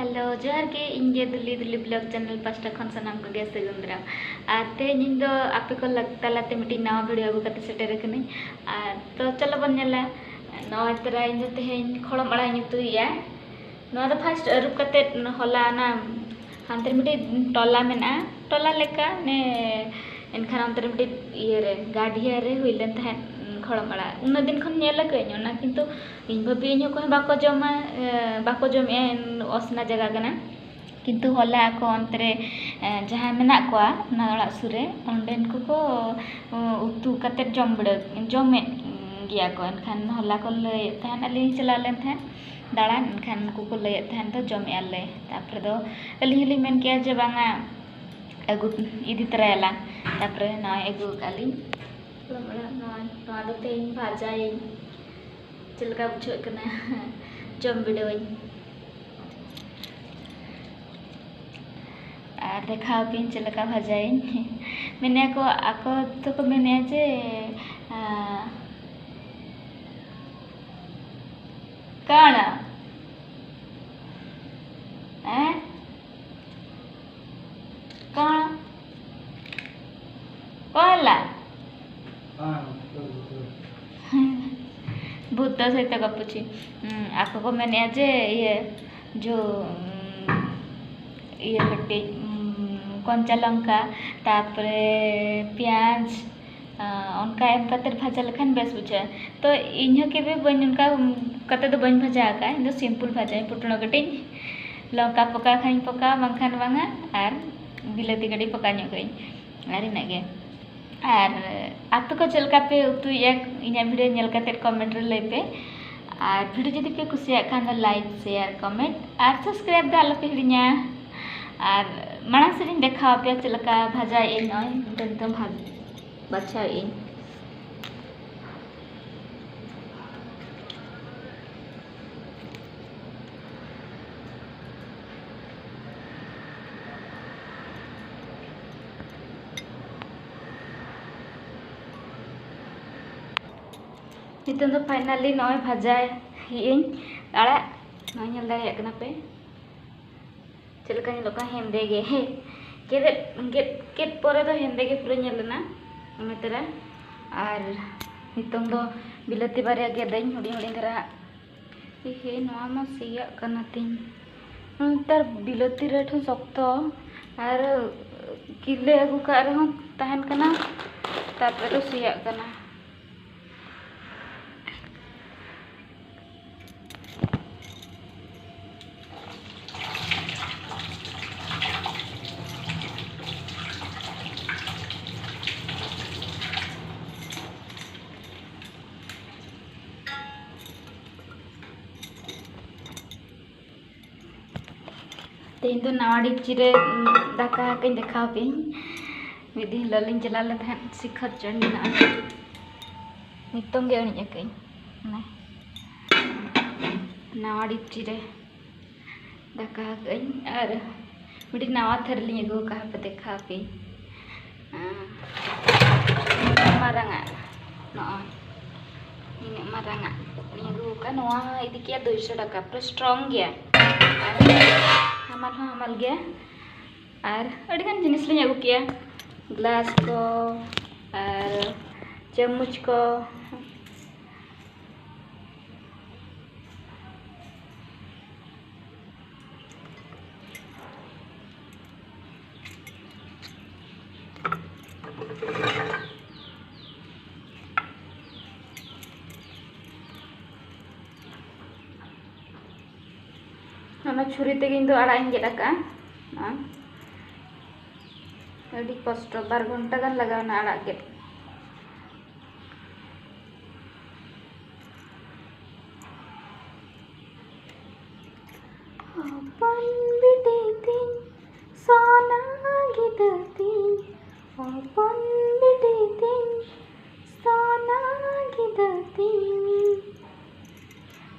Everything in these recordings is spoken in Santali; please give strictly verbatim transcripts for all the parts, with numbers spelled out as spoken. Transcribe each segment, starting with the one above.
ᱦᱮᱞᱳ, ᱡᱚᱦᱟᱨ ᱜᱮ᱾ ᱤᱧ ᱜᱮ ᱫᱩᱞᱤ ᱫᱩᱞᱤ ᱵᱞᱚᱜ ᱪᱮᱱᱮᱞ ᱯᱟᱥᱴᱟ ᱠᱷᱚᱱ ᱥᱟᱱᱟᱢ ᱠᱚᱜᱮ ᱥᱟᱹᱜᱩᱱ ᱫᱟᱨᱟᱢ᱾ ᱟᱨ ᱛᱮᱦᱮᱧ ᱤᱧ ᱫᱚ ᱟᱯᱮ ᱠᱚ ᱞᱟᱜ-, ᱛᱟᱞᱟᱛᱮ ᱢᱤᱫᱴᱤᱡ ᱱᱟᱣᱟ ᱵᱷᱤᱰᱤᱭᱳ ᱟᱹᱜᱩ ᱠᱟᱛᱮ ᱥᱮᱴᱮᱨ ᱟᱠᱟᱱᱟᱹᱧ᱾ ᱟᱨ ᱛᱚ ᱪᱚᱞᱚ ᱵᱚᱱ ᱧᱮᱞᱟ᱾ ᱱᱚᱜᱼᱚᱭ ᱛᱚᱨᱟ ᱤᱧ ᱫᱚ ᱛᱮᱦᱮᱧ ᱠᱷᱚᱲᱚᱢ ᱟᱲᱟᱜ ᱤᱧ ᱩᱛᱩᱭᱮᱫᱼᱟ᱾ ᱱᱚᱣᱟ ᱫᱚ ᱯᱷᱟᱥᱴ ᱟᱹᱨᱩᱵ ᱠᱟᱛᱮ ᱦᱚᱞᱟ ᱚᱱᱟ ᱦᱟᱱᱛᱮ ᱨᱮ ᱢᱤᱫᱴᱤᱡ ᱴᱚᱞᱟ ᱢᱮᱱᱟᱜᱼᱟ, ᱴᱚᱞᱟ ᱞᱮᱠᱟ ᱚᱱᱮ ᱮᱱᱠᱷᱟᱱ ᱚᱱᱛᱮ ᱨᱮ ᱢᱤᱫᱴᱤᱡ ᱤᱭᱟᱹ ᱨᱮ ᱜᱟᱰᱭᱟᱹ ᱨᱮ ᱦᱩᱭ ᱞᱮᱱ ᱛᱟᱦᱮᱸᱫ ᱠᱷᱚᱲᱚᱢ ᱟᱲᱟᱜ᱾ ᱩᱱᱟᱹᱜ ᱫᱤᱱ ᱠᱷᱚᱱ ᱧᱮᱞ ᱟᱠᱟᱫᱟᱹᱧ ᱚᱱᱟ, ᱠᱤᱱᱛᱩ ᱤᱧ ᱵᱷᱟᱹᱵᱤ ᱤᱧ ᱦᱚᱸ ᱚᱠᱚᱭ ᱦᱚᱸ ᱵᱟᱠᱚ ᱡᱚᱢᱟ, ᱮ, ᱵᱟᱠᱚ ᱡᱚᱢᱮᱜᱼᱟ ᱚᱥᱱᱟ ᱡᱟᱭᱜᱟ ᱠᱟᱱᱟ᱾ ᱠᱤᱱᱛᱩ ᱦᱚᱞᱟ ᱟᱠᱚ ᱚᱱᱛᱮ ᱨᱮ, ᱮ, ᱡᱟᱦᱟᱸᱭ ᱢᱮᱱᱟᱜ ᱠᱚᱣᱟ ᱚᱱᱟ ᱚᱲᱟᱜ ᱥᱩᱨ ᱨᱮ, ᱚᱸᱰᱮᱱ ᱠᱚᱠᱚ, ᱚ, ᱩᱛᱩ ᱠᱟᱛᱮᱫ ᱡᱚᱢ ᱵᱤᱰᱟᱹᱣ, ᱡᱚᱢᱮᱫ ᱜᱮᱭᱟ ᱠᱚ᱾ ᱮᱱᱠᱷᱟᱱ ᱦᱚᱞᱟ ᱠᱚ ᱞᱟᱹᱭᱮᱫ ᱛᱟᱦᱮᱸᱫ, ᱟᱹᱞᱤᱧ ᱞᱤᱧ ᱪᱟᱞᱟᱣ ᱞᱮᱱ ᱛᱟᱦᱮᱸᱫ ᱫᱟᱬᱟᱱ, ᱮᱱᱠᱷᱟᱱ ᱩᱱᱠᱩ ᱠᱚ ᱞᱟᱹᱭᱮᱫ ᱛᱟᱦᱮᱸᱫ ᱫᱚ ᱡᱚᱢᱮᱫᱼᱟ ᱞᱮ᱾ ᱛᱟᱨᱯᱚᱨᱮ ᱫᱚ ᱟᱹᱞᱤᱧ ᱦᱚᱸᱞᱤᱧ ᱢᱮᱱ ᱠᱮᱜᱼᱟ ᱡᱮ ᱵᱟᱝᱟ, ᱟᱹᱜᱩ ᱤᱫᱤ ᱛᱚᱨᱟᱭᱟᱞᱟᱝ᱾ ᱛᱟᱨᱯᱚᱨᱮ ᱱᱚᱜᱼᱚᱭ ᱟᱹᱜᱩ ᱟᱠᱟᱫ ᱞᱤᱧ᱾ ᱱᱚᱣᱟ, ᱱᱚᱣᱟ ᱫᱚ ᱛᱮᱦᱮᱧ ᱵᱷᱟᱡᱟᱭᱟᱹᱧ᱾ ᱪᱮᱫ ᱞᱮᱠᱟ ᱵᱩᱡᱷᱟᱹᱜ ᱠᱟᱱᱟ? ᱡᱚᱢ ᱵᱤᱰᱟᱹᱣᱟᱹᱧ᱾ ᱟᱨ ᱫᱮᱠᱷᱟᱣ ᱟᱯᱮᱭᱟᱹᱧ ᱪᱮᱫ ᱞᱮᱠᱟ ᱵᱷᱟᱡᱟᱭᱟᱹᱧ᱾ ᱢᱮᱱᱮᱫᱼᱟ ᱠᱚ, ᱟᱠᱚ ᱫᱚᱠᱚ ᱢᱮᱱᱮᱫᱼᱟ ᱡᱮ, ᱟᱸ, ᱠᱟᱬᱟ᱾ ᱦᱮᱸ? ᱠᱟᱬᱟ᱾ ᱠᱚᱭᱞᱟ᱾ ᱵᱷᱩᱛ ᱫᱚ ᱥᱮ ᱛᱟᱠᱚ ᱯᱩᱪᱷᱤ᱾ ᱦᱩᱸ, ᱟᱠᱚ ᱠᱚ ᱢᱮᱱᱮᱫᱼᱟ ᱡᱮ ᱤᱭᱟᱹ, ᱡᱳ, ᱩᱸ, ᱤᱭᱟᱹ ᱠᱟᱹᱴᱤᱡ, ᱩᱸ, ᱠᱚᱧᱪᱟ ᱞᱚᱝᱠᱟ, ᱛᱟᱨᱯᱚᱨᱮ ᱯᱮᱸᱭᱟᱡᱽ, ᱟᱸ, ᱚᱱᱠᱟ ᱮᱢ ᱠᱟᱛᱮᱫ ᱵᱷᱟᱡᱟ ᱞᱮᱠᱷᱟᱱ ᱵᱮᱥ ᱵᱩᱡᱷᱟᱹᱜᱼᱟ᱾ ᱛᱚ ᱤᱧ ᱦᱚᱸ ᱠᱮᱵᱮ ᱵᱟᱹᱧ, ᱚᱱᱠᱟ ᱠᱟᱛᱮᱫ ᱫᱚ ᱵᱟᱹᱧ ᱵᱷᱟᱡᱟ ᱟᱠᱟᱫᱼᱟ᱾ ᱤᱧ ᱫᱚ ᱥᱤᱢᱯᱩᱞ ᱵᱷᱟᱡᱟᱧ ᱯᱚᱴᱲᱚ ᱠᱟᱹᱴᱤᱡ, ᱞᱚᱝᱠᱟ ᱯᱚᱠᱟᱣ ᱠᱷᱟᱱᱤᱧ ᱯᱚᱠᱟᱣᱟ, ᱵᱟᱝᱠᱷᱟᱱ ᱵᱟᱝᱟ, ᱟᱨ ᱵᱤᱞᱟᱹᱛᱤ ᱠᱟᱹᱴᱤᱡ ᱯᱚᱠᱟ ᱧᱚᱜ ᱠᱟᱜᱼᱟᱹᱧ, ᱟᱨ ᱤᱱᱟᱹᱜ ᱜᱮ᱾ ᱟᱨ ᱟᱯᱮ ᱠᱚ ᱪᱮᱫ ᱞᱮᱠᱟ ᱯᱮ ᱩᱛᱩᱭᱮᱫᱼᱟ, ᱤᱧᱟᱹᱜ ᱵᱷᱤᱰᱤᱭᱳ ᱧᱮᱞ ᱠᱟᱛᱮᱫ ᱠᱚᱢᱮᱱᱴ ᱨᱮ ᱞᱟᱹᱭ ᱯᱮ᱾ ᱟᱨ ᱵᱷᱤᱰᱤᱭᱳ ᱡᱩᱫᱤ ᱯᱮ ᱠᱩᱥᱤᱭᱟᱜ ᱠᱷᱟᱱ ᱫᱚ ᱞᱟᱭᱤᱠ, ᱥᱮᱭᱟᱨ, ᱠᱚᱢᱮᱱᱴ ᱟᱨ ᱥᱟᱵᱥᱠᱨᱟᱭᱤᱵ ᱫᱚ ᱟᱞᱚᱯᱮ ᱦᱤᱲᱤᱧᱟ᱾ ᱟᱨ ᱢᱟᱲᱟᱝ ᱥᱮᱫ ᱤᱧ ᱫᱮᱠᱷᱟᱣ ᱟᱯᱮᱭᱟ ᱪᱮᱫ ᱞᱮᱠᱟ ᱵᱷᱟᱡᱟᱭᱮᱫ ᱟᱹᱧ, ᱱᱚᱜᱼᱚᱭ ᱱᱤᱛᱚᱝ ᱱᱤᱛᱚᱝ ᱵᱷᱟᱡᱽ-, ᱵᱟᱪᱷᱟᱣᱮᱫ ᱟᱹᱧ᱾ ᱱᱤᱛᱚᱝ ᱫᱚ finally ᱱᱚᱜᱼᱚᱭ ᱵᱷᱟᱡᱟᱭᱮᱫ ᱟᱹᱧ ᱟᱲᱟᱜ, ᱱᱚᱜᱼᱚᱭ ᱧᱮᱞ ᱫᱟᱲᱮᱭᱟᱜ ᱠᱟᱱᱟ ᱯᱮ᱾ ᱪᱮᱫ ᱞᱮᱠᱟ ᱧᱮᱞᱚᱜ ᱠᱟᱱᱟ? ᱦᱮᱸᱫᱮ ᱜᱮ᱾ ᱜᱮᱫ, ᱜᱮᱫ, ᱜᱮᱫ ᱯᱚᱨᱮ ᱫᱚ ᱦᱮᱸᱫᱮ ᱜᱮ ᱯᱩᱨᱟᱹ ᱧᱮᱞ ᱞᱮᱱᱟ ᱚᱱᱟ ᱛᱚᱨᱟ᱾ ᱟᱨ ᱱᱤᱛᱚᱝ ᱫᱚ ᱵᱤᱞᱟᱹᱛᱤ ᱵᱟᱨᱭᱟ ᱜᱮᱫᱟᱹᱧ ᱦᱩᱰᱤᱧ ᱦᱩᱰᱤᱧ ᱫᱷᱟᱨᱟ᱾ ᱮᱦᱮ, ᱱᱚᱣᱟ ᱢᱟ ᱥᱮᱭᱟᱜ ᱠᱟᱱᱟ ᱛᱤᱧ᱾ ᱱᱮᱛᱟᱨ ᱵᱤᱞᱟᱹᱛᱤ ᱨᱮᱴ ᱦᱚᱸ ᱥᱚᱠᱛᱚ, ᱟᱨ ᱠᱤᱞᱳ ᱟᱹᱜᱩ ᱠᱟᱜ ᱨᱮᱦᱚᱸ ᱛᱟᱦᱮᱱ ᱠᱟᱱᱟ, ᱛᱟᱨᱯᱚᱨᱮ ᱫᱚ ᱥᱮᱭᱟᱜ ᱠᱟᱱᱟ᱾ ᱛᱮᱦᱮᱧ ᱫᱚ ᱱᱟᱣᱟ ᱰᱮᱠᱪᱤ ᱨᱮ, ᱩᱸ, ᱫᱟᱠᱟ ᱠᱟᱹᱧ ᱫᱮᱠᱷᱟᱣ ᱟᱯᱮᱭᱟᱹᱧ᱾ ᱢᱤᱫ ᱫᱤᱱ ᱦᱤᱞᱳᱜ ᱞᱤᱧ ᱪᱟᱞᱟᱣ ᱞᱮᱱ ᱛᱟᱦᱮᱸᱫ ᱥᱤᱠᱷᱚᱨ ᱪᱚᱱᱰᱤ ᱱᱟᱜ᱾ ᱱᱤᱛᱚᱝ ᱜᱮ ᱟᱹᱬᱤᱡ ᱟᱠᱟᱫᱟᱹᱧ᱾ ᱚᱱᱮ ᱱᱟᱣᱟ ᱰᱮᱠᱪᱤ ᱨᱮ ᱫᱟᱠᱟ ᱟᱠᱟᱫᱟᱹᱧ ᱟᱨ ᱢᱤᱫᱴᱤᱡ ᱱᱟᱣᱟ ᱛᱷᱟᱹᱨᱤ ᱞᱤᱧ ᱟᱹᱜᱩ ᱟᱠᱟᱫᱼᱟ, ᱦᱟᱯᱮ ᱫᱮᱠᱷᱟᱣ ᱟᱯᱮᱭᱟᱹᱧ᱾ ᱦᱮᱸ, ᱢᱟᱨᱟᱝᱟᱜ, ᱱᱚᱜᱼᱚᱭ ᱱᱤᱱᱟᱹᱜ ᱢᱟᱨᱟᱝᱟᱜ ᱞᱤᱧ ᱟᱹᱜᱩ ᱟᱠᱟᱫᱼᱟ᱾ ᱱᱚᱣᱟ ᱤᱫᱤ ᱠᱮᱜᱼᱟ ᱫᱩᱭᱥᱚ ᱴᱟᱠᱟ, ᱯᱩᱨᱟᱹ ᱥᱴᱨᱚᱝ ᱜᱮᱭᱟ ᱟᱨ ᱦᱟᱢᱟᱞ ᱦᱚᱸ ᱦᱟᱢᱟᱞ ᱜᱮᱭᱟ᱾ ᱟᱨ ᱟᱹᱰᱤᱜᱟᱱ ᱡᱤᱱᱤᱥ ᱞᱤᱧ ᱟᱹᱜᱩ ᱠᱮᱜᱼᱟ, ᱜᱞᱟᱥ ᱠᱚ ᱟᱨ ᱪᱟᱢᱚᱪ ᱠᱚ᱾ ᱚᱱᱟ ᱪᱷᱩᱨᱤ ᱛᱮᱜᱮ ᱤᱧ ᱫᱚ ᱟᱲᱟᱜ ᱤᱧ ᱜᱮᱫ ᱟᱠᱟᱜᱼᱟ᱾ ᱟᱹᱰᱤ ᱠᱚᱥᱴᱚ, ᱵᱟᱨ ᱜᱷᱚᱱᱴᱟ ᱜᱟᱱ ᱞᱟᱜᱟᱣ ᱮᱱᱟ ᱟᱲᱟᱜ ᱜᱮᱫ᱾ ᱦᱚᱯᱚᱱ ᱵᱤᱴᱤ ᱛᱤᱧ, ᱥᱚᱱᱟ ᱜᱤᱫᱟᱹᱨ ᱛᱤᱧ, ᱦᱚᱯᱚᱱ ᱵᱤᱴᱤ ᱛᱤᱧ, ᱥᱚᱱᱟ ᱜᱤᱫᱟᱹᱨ ᱛᱤᱧ᱾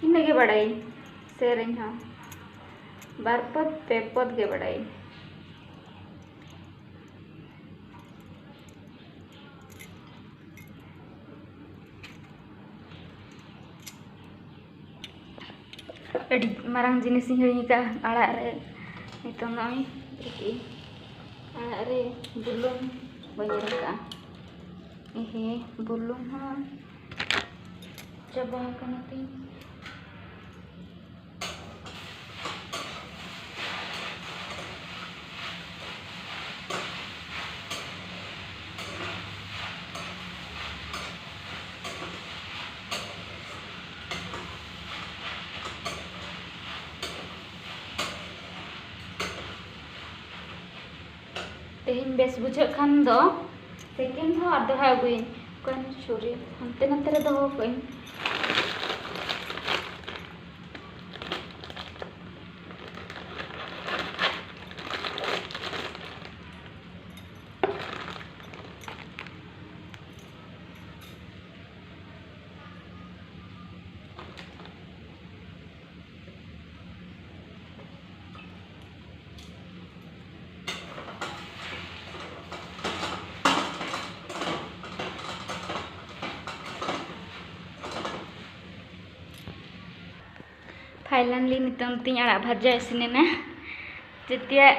ᱤᱱᱟᱹᱜ ᱜᱮ ᱵᱟᱲᱟᱭᱟᱹᱧ, ᱥᱮᱨᱮᱧ ᱦᱚᱸ ᱵᱟᱨ ᱯᱚᱫ ᱯᱮ ᱯᱚᱫ ᱜᱮ ᱵᱟᱲᱟᱭᱟᱹᱧ᱾ ᱟᱹᱰᱤ ᱢᱟᱨᱟᱝ ᱡᱤᱱᱤᱥᱤᱧ ᱦᱤᱲᱤᱧ ᱟᱠᱟᱫᱼᱟ ᱟᱲᱟᱜ ᱨᱮ᱾ ᱱᱤᱛᱚᱝ ᱱᱚᱜᱼᱚᱭ ᱛᱤᱠᱤ ᱟᱲᱟᱜ ᱨᱮ ᱵᱩᱞᱩᱝ ᱵᱟᱹᱧ ᱮᱨ ᱠᱟᱜᱼᱟ᱾ ᱮᱦᱮ, ᱵᱩᱞᱩᱝ ᱦᱚᱸ ᱪᱟᱵᱟ ᱟᱠᱟᱱᱟ ᱛᱤᱧ᱾ ᱛᱮᱦᱮᱧ ᱵᱮᱥ ᱵᱩᱡᱷᱟᱹᱜ ᱠᱷᱟᱱ ᱫᱚ second ᱦᱚᱸ ᱟᱨ ᱫᱚᱦᱲᱟ ᱟᱹᱜᱩᱭᱟᱹᱧ᱾ ᱚᱠᱟᱭᱮᱱ ᱪᱷᱩᱨᱤ? ᱦᱟᱱᱛᱮ ᱱᱟᱛᱮ ᱨᱮ ᱫᱚᱦᱚ ᱠᱟᱜ ᱟᱹᱧ᱾ Finally, ᱱᱤᱛᱚᱝ ᱛᱤᱧ ᱟᱲᱟᱜ ᱵᱷᱟᱡᱟ ᱤᱥᱤᱱ ᱮᱱᱟ᱾ ᱡᱮᱛᱮᱭᱟᱜ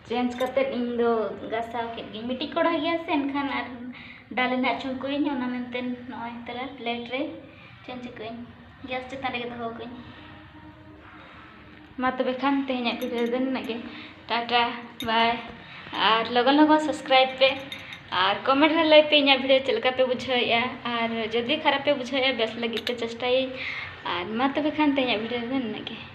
change ᱠᱟᱛᱮᱫ ᱤᱧ ᱫᱚ ᱜᱟᱥᱟᱣ ᱠᱮᱫ ᱜᱤᱧ᱾ ᱢᱤᱫᱴᱤᱡ ᱠᱚᱲᱦᱟ ᱜᱮᱭᱟ ᱥᱮ, ᱮᱱᱠᱷᱟᱱ ᱟᱨ ᱰᱟᱞ ᱨᱮᱱᱟᱜ ᱪᱷᱩᱸᱠ ᱠᱚ ᱤᱧ, ᱚᱱᱟ ᱢᱮᱱᱛᱮ ᱱᱚᱜᱼᱚᱭ ᱛᱟᱨᱟ plate ᱨᱮ change ᱠᱟᱜ ᱟᱹᱧ, gas ᱪᱮᱛᱟᱱ ᱨᱮᱜᱮ ᱫᱚᱦᱚ ᱠᱟᱜ ᱟᱹᱧ᱾ ᱢᱟ ᱛᱚᱵᱮ ᱠᱷᱟᱱ ᱛᱮᱦᱮᱧᱟᱜ video ᱫᱚ ᱱᱤᱱᱟᱹᱜ ᱜᱮ᱾ ᱴᱟᱴᱟ, bye᱾ ᱟᱨ ᱞᱚᱜᱚᱱ ᱞᱚᱜᱚᱱ subscribe ᱯᱮ ᱟᱨ comment ᱨᱮ ᱞᱟᱹᱭ ᱯᱮ ᱤᱧᱟᱹᱜ video ᱪᱮᱫ ᱞᱮᱠᱟ ᱯᱮ ᱵᱩᱡᱷᱟᱹᱣᱮᱫᱼᱟ, ᱟᱨ ᱡᱩᱫᱤ ᱠᱷᱟᱨᱟᱯ ᱯᱮ ᱵᱩᱡᱷᱟᱹᱣᱮᱫᱼᱟ, ᱵᱮᱥ ᱞᱟᱹᱜᱤᱫ ᱛᱮ ᱪᱮᱥᱴᱟᱭᱟᱹᱧ᱾ ᱟᱨ ᱢᱟ ᱛᱚᱵᱮ ᱠᱷᱟᱱ ᱛᱮᱦᱮᱧᱟᱜ video ᱫᱚ ᱱᱤᱱᱟᱹᱜ ᱜᱮ᱾